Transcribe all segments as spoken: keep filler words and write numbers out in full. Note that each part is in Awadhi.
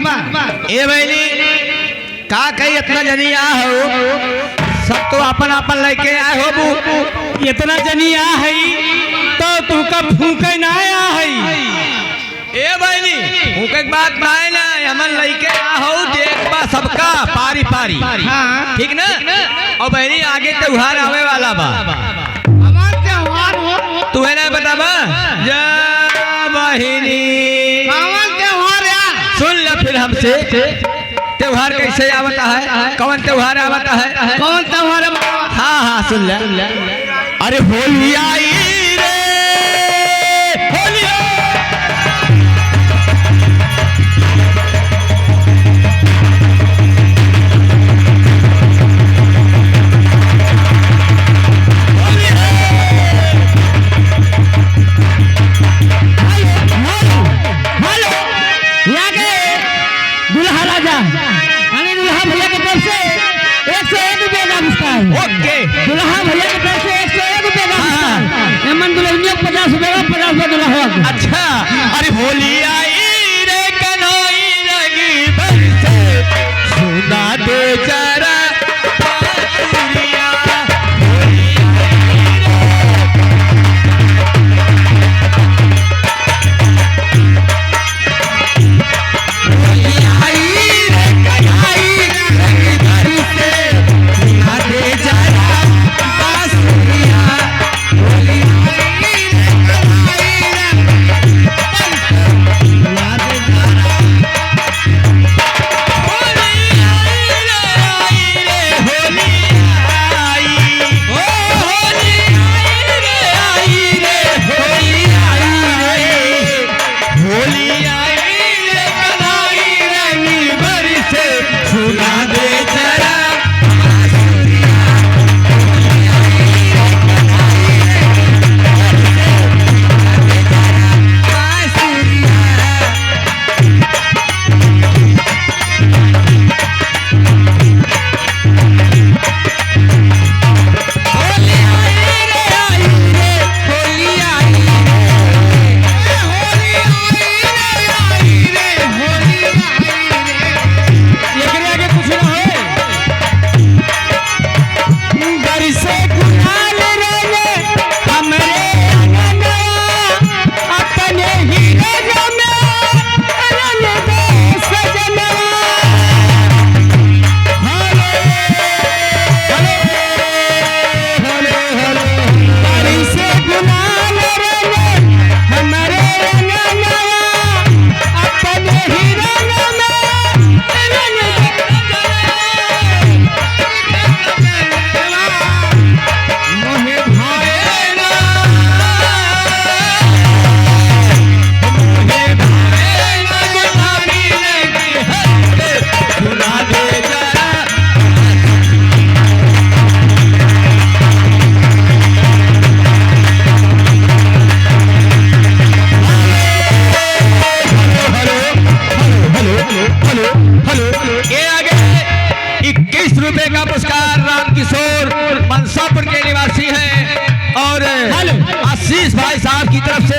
ए बहिनी, का कही, इतना जनी आ हो, सब तो आपन आपन लइके आए हो बू। इतना जनी आ है, तो तू का फूके ना आ है। ए बहिनी, फूके के बात ना है ना, हमन लइके आ हो, देख बा सबका पारी पारी। हाँ। ठीक ना? और बहिनी, आगे त्योहार आवे वाला बा। कवन त्योहार हो? तू है ना बताबा? जा बहिनी। कवन त्योहार यार? सुन ले फिर हमसे, त्योहार कैसे आवता है, कवन त्योहार आवता है? कवन त्योहार है बतावा? हाँ, हाँ, सुन ले। अरे होली आई रे, होली आई। Hello, hello, hello. यहाँ के दुल्हा राजा, यानी दुल्हा भैया के तरफ से एक सौ एक रुपये का पुरस्कार। ओके। दुल्हा भैया के तरफ से एक सौ एक रुपये का पुरस्कार। हाँ। एमन दुल्हनियों को पचास रुपये का, पचास रुपये दुल्हा को। अच्छा। अरे होली आई रे कन्हई रंगी बरसे, सुना दे जरा बांसुरिया। होली आई रे। होली आई रे कन्हई रंगी बरसे, सुना दे जरा बांसुरिया। होली आई रे कन्हई रंगी बरसे, सुना दे जरा बांसुरिया। एकरे आगे कुछ ना होए। बरसे गुलाल रंग हमरे अंगनवा, अपने ही रंग में रंग दे सजनवा। Hello, hello, hello, hello. बरसे गुलाल रंग हमरे अंगनवा, अपने ही रंग में रंग दे सजनवा। Hello, hello, hello, hello. ये आगे इक्कीस रुपए का पुरस्कार राम किशोर मनसापुर के निवासी हैं और हेलो। आशीष भाई साहब की तरफ से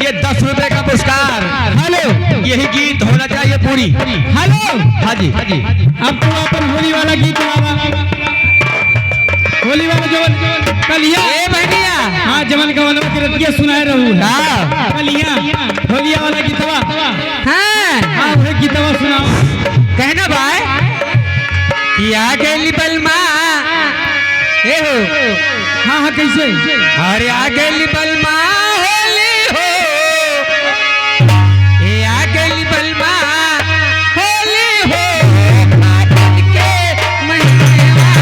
ये दस रुपए का पुरस्कार। हेलो। यही गीत होना चाहिए पूरी। हेलो। हाँ जी। अब तो अपन होली वाला गीत गावा। होली वाला जवन कलिया। ए बहनिया। हाँ, जवन गवनवा के रतिया सुनाए रहू है। हाँ। कलिया, होलिया वाला गीतवा। हाँ। हाँ, वही गीतवा सुनाओ। कहना भाई कि आ गइल बलमा। ए हो। हाँ, हाँ, कैसे? अरे आ गइल बलमा होली हो। ए आ गइल बलमा होली हो। फागुन के महीनवा।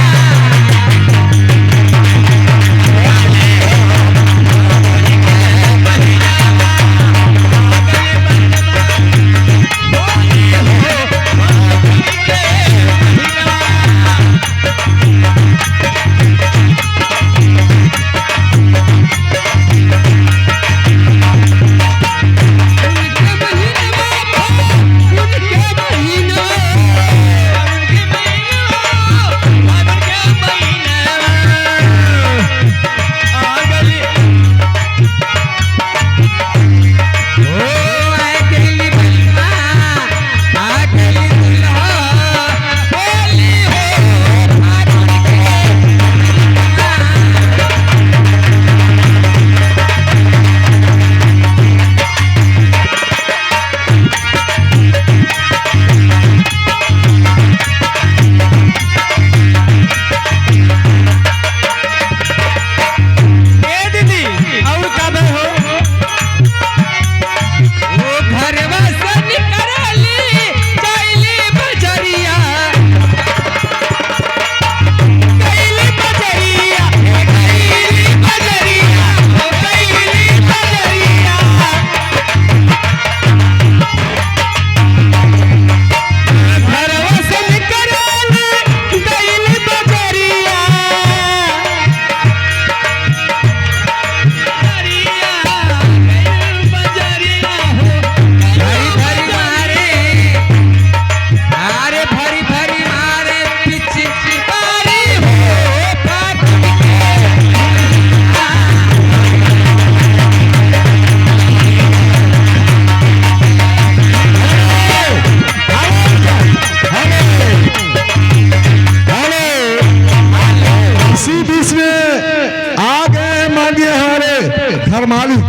घर मालिक,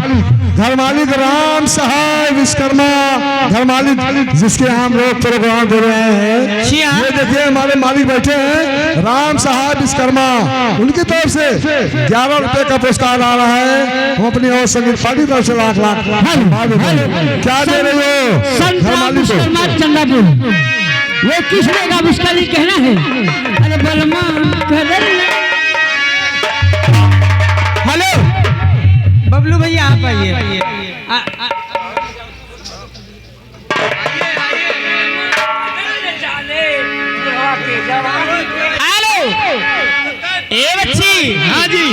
घर मालिक राम सहाय विश्वकर्मा, घर मालिक जिसके यहाँ हम लोग प्रोग्राम दे रहे हैं। जी हाँ। ये देखिए, हमारे मालिक बैठे हैं, राम सहाय विश्वकर्मा, उनकी तरफ से ग्यारह रुपए का पुरस्कार आ रहा है। हम अपनी और संगीत पार्टी की तरफ से लाख लाख धन्यवाद देते हैं। क्या दे रहे हो घर मालिक को? विश्वकर्मा चंदापुर। ये किसने का आविष्कार, ये कहना है? अरे बलमा, कदर ना। हेलो, बबलू भैया, आप आइए। आ, आ, हेलो, ए बच्ची। हाँ जी।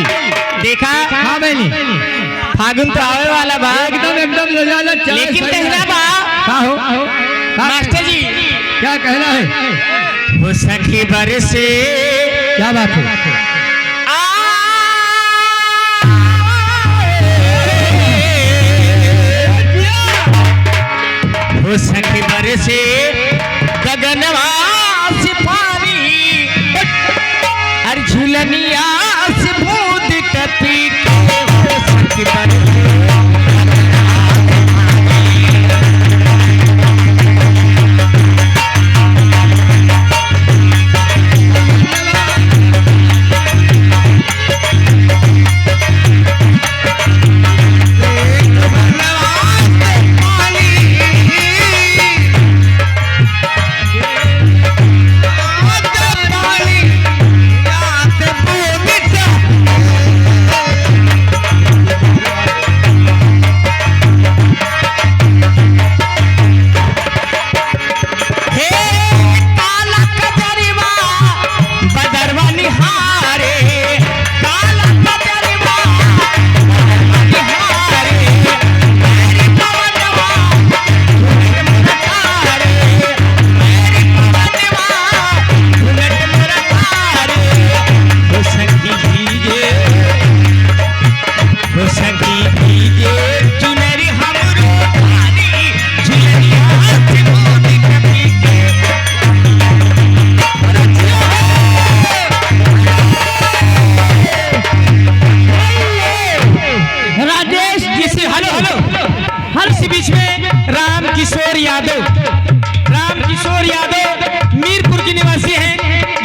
देखा? हाँ बहनी। फागुन तो आवे वाला बा। एकदम, एकदम ले जा, ले, चल, लेकिन सही कहना बात। बा। का हो? का मास्टर जी। क्या कहना है? हो सखी बरसे। क्या बात है? आ, हो सखी बरसे गगनवा से पानी, अरे झुलनिया से बूंद टपके, हो सखी बरसे। हे काला कजरवा बदरवा निहारे, काला कजरवा बदरवा निहारे, मेरे पवनवा घूंघट मोरा तारे, मेरे पवनवा घूंघट मोरा तारे, ओ सखी भीगे। हो सखी भीगे चुनरी हमरो भारी, झुलनिया से बूंद टपके। राजेश जी से, हेलो, हेलो। हर इसी बीच में राम किशोर यादव, राम किशोर यादव मीरपुर के निवासी हैं,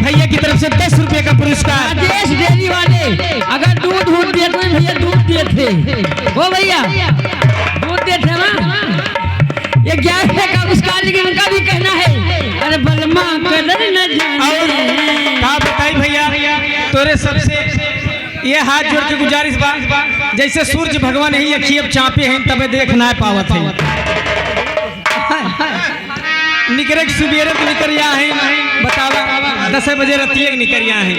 भैया की तरफ से दस रुपए का पुरस्कार। राजेश डेयरी वाले, अगर दूध, दूध देते हैं भैया, दूध देते हैं। ओ भैया, दूध देते हैं ना? ये ग्यारह का पुरस्कार, लेकिन उनका भी कहना है, अरे बलमा कदर न जाने। और का बताई भैया, तोरे सबसे ये हाथ जोड़ के गुजारिश बा, जैसे सूरज भगवान ही अखियब चापे हैं, तबे देख ना पावत हैं। निकरे के सुबेरे तो निकरिया हैं, बतावा, दस बजे रतिया के निकरिया हैं,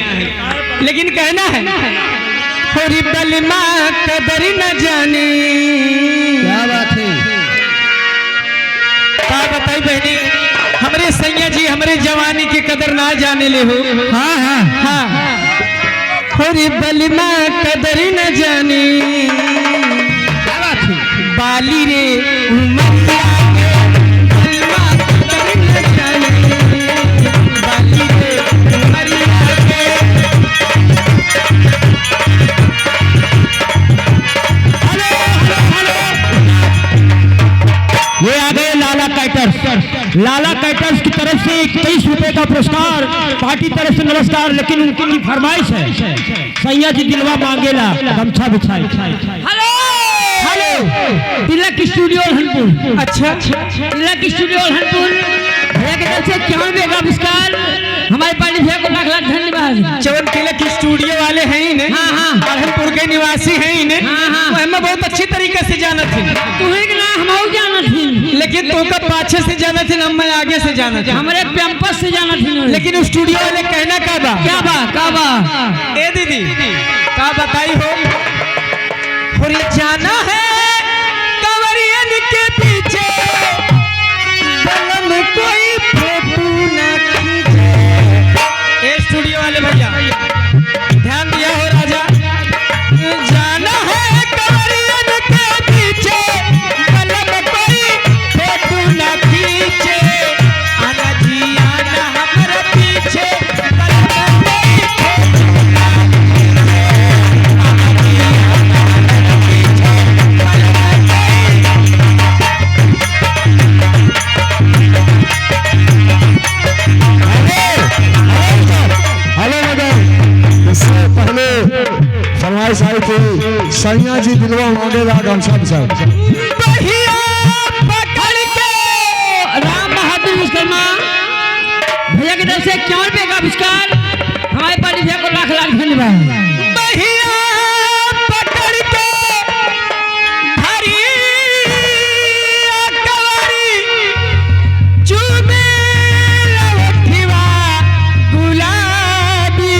लेकिन कहना है, होरी बलमा कदर न जानी। क्या बात है? का बताई बहनी, हमरे सैया जी हमरे जवानी के कदर ना जाने ले हो। हाँ, हाँ। हाँ। होरी बलमा कदर न जानी। क्या बात है? बाली रे उमरिया के बलमा कदर न जानी। बाली रे उमरिया के। Hello, hello, hello. ये आ गए लाला कैटर्स। लाला कैटर्स की तरफ से इक्कीस रुपए का पुरस्कार, पार्टी तरफ से नमस्कार, लेकिन उनकी फरमाइश है, सैया जी दिलवा मांगेला गमछा बिछाई। Hello, hello. Tilak studio Hanpur. अच्छा। तिलक स्टूडियो हनपुर। भैया के तरफ से इक्यावन रुपए का पुरस्कार। हमारे पार्टी भैया को लाख लाख धन्यवाद। जवन तिलक स्टूडियो वाले हैं ही ने, हाँ, हाँ। अरहनपुर के निवासी हैं ही ने, हाँ, हाँ। वो हमें बहुत अच्छी तरीके से जानत हैं। तू ही के ना, हम और जानत हैं। लेकिन तोका पाछे से जानत हैं, हम मैं आगे से जानत हैं। हमरे पैंपस से जानत हैं। लेकिन स्टूडियो वाले कहना का बा? क्या बा, का बा? ए दीदी, का बताई हो? होरी जाना है कंवरियन के पीछे, बलम कोई फोटो ना खींचे। ए स्टूडियो वाले भैया, ध्यान दिया हो राजा। जाना है कंवरियन के पीछे, बलम कोई फोटो ना खींचे। आना जी आना हमरे पीछे, बलम कोई फोटो ना खींचे। आना जी आना हमरे पीछे। सैया जी दिलवा मांगेला गमछा बिछाई। बहिया पकड़ के राम बहादुर विश्वकर्मा भैया की तरफ से इक्यावन रुपये का पुरस्कार। हमारे पार्टी भैया को लाख लाख धन्यवाद। बहिया पकड़ के धरी अकवारी चूमे लवठिवा गुलाबी।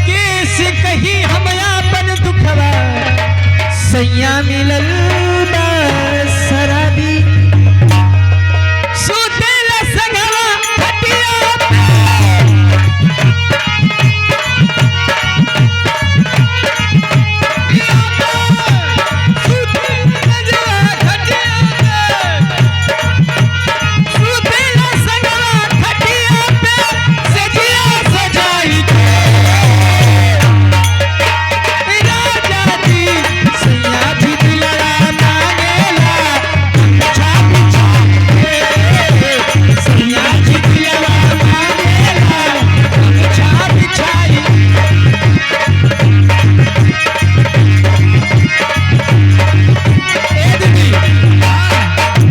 केस कही हम आपन दुखवा, सैया मिलल बा शराबी। सुतेला संगवा खटिया पे। ए दीदी, हाँ,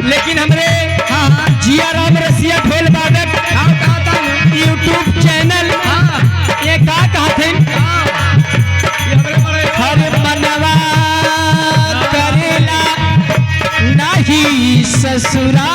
लेकिन हमरे, हाँ, हाँ। जिया राम रसिया ढोल वादक, हाँ, कहा था ना। YouTube channel, हाँ। ये का कहथिन? हाँ। ये हमरे बड़े हर मनवा करेला नाही ससुरा।